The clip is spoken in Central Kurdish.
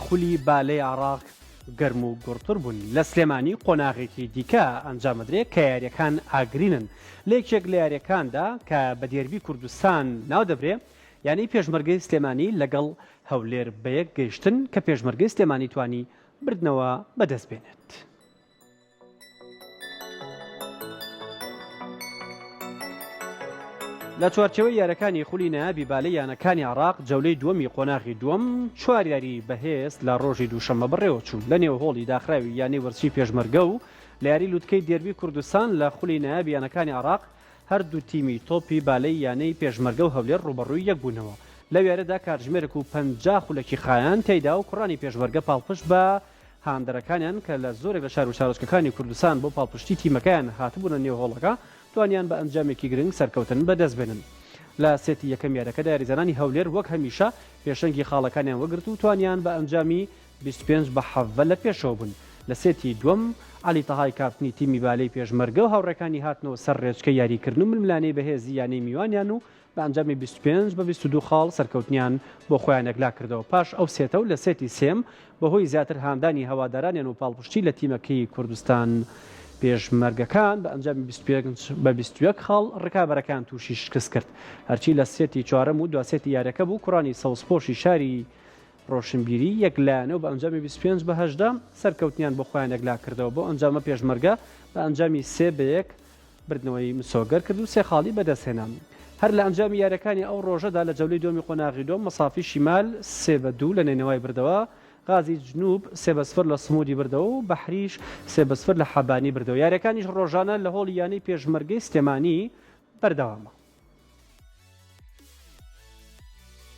خولی بالەی عێراق گەرم و گوڕتر بوون، لە سلێمانی قۆناغێکی دیکە ئەنجامدەدرێ کە یارییەکان ئاگرینن، لە یەکێک لە یارییەکاندا کە بە دێربی کوردستان ناودەبرێ، یانەی پێشمەرگەی سلێمانی لەگەڵ هەولێر بەیەک گەیشتن کە پێشمەرگەی سلێمانی توانی بردنەوە بەدەست بێنێت. لە چوارچێوەی یاریەکانی خولی نایابی بالەی یانەکانی عێراق جەولەی دووەمی قۆناغی دووەم چوار یاری بەهێز لە ڕۆژی دووشەممە بەڕێوەچوون لە نێو هۆڵی داخراوی یانەی وەرزشی پێشمەرگە و لە یاری لوتکەی دێربی کوردستان لە خولی نایابی یانەکانی عێراق هەردوو تیمی تۆپی بالەی یانەی پێشمەرگە و هەولێر ڕووبەڕووی یەکبوونەوە لەو یاریەدا کاتژمێرێک و 50 خولەکی خایاند تێیدا و کوڕانی پێشمەرگە پاڵپشت بە هاندەرەکانیان کە لە زۆرێک لە شار و شارۆچکەکانی کوردستان بۆ پاڵپشتی تیمەکەیان هاتبوونە نێو هۆڵەکە، توانیان بە ئەنجامێکی گرنگ سەرکەوتن بەدەستبێنن. لە سێتی یەکەم یاریەکەدا یاریزانانی هەولێر وەک هەمیشە پێشەنگی خاڵەکانیان وەگرت و توانیان بە ئەنجامی 25 بە 17 لە پێشەوە بوون. لە سێتی دووەم عەلی تەهای کاپتنی تیمی بالەی پێشمەرگە و هاوڕێکانی هاتنەوە سەر رێچکەی یاریکردن و ململانێی بەهێزی یانەی میوانیان و بە ئەنجامی 25 بە 22 خاڵ سەرکەوتنیان بۆ خۆیان یەکلاکردەوە، پاش ئەو سێتە و لە سێتی سێم بەهۆی زیاتر هاندانی هەوادارانیان و پاڵپشتی لە تیمەکەی کوردستان پێشمەرگەکان بە ئەنجامی 25 بە 21 خاڵ رکابەرەکەیان تووشی شکست کرد. هەرچی لە سێتی چوارەم و دوا سێتی یاریەکە بوو کوڕانی سەوزپۆشی شاری رۆشنبیری یەک لایەنە و بە ئەنجامی 25 بە 18 سەرکەوتنیان بۆ خۆیان یەکلاکردەوە، بەو ئەنجامە پێشمەرگە بە ئەنجامی سێ بە یەک بردنەوەی مسۆگەر کرد و سێ خاڵی بەدەستهێنا. هەر لە ئەنجامی یارییەکانی ئەو ڕۆژەدا لە جەولەی دووەمی قۆناغی دووەم مەسافی شیمال سێ بە دوو لە نەینەوای بردەوە، غازی جنوب سێ بە سفر لە سمودی بردەوە و بەحریش سێ بە سفر لە حەبانی بردەوە. یارییەکانیش ڕۆژانە لە هۆڵی یانەی پێشمەرگەی سلێمانی بەردەوامە.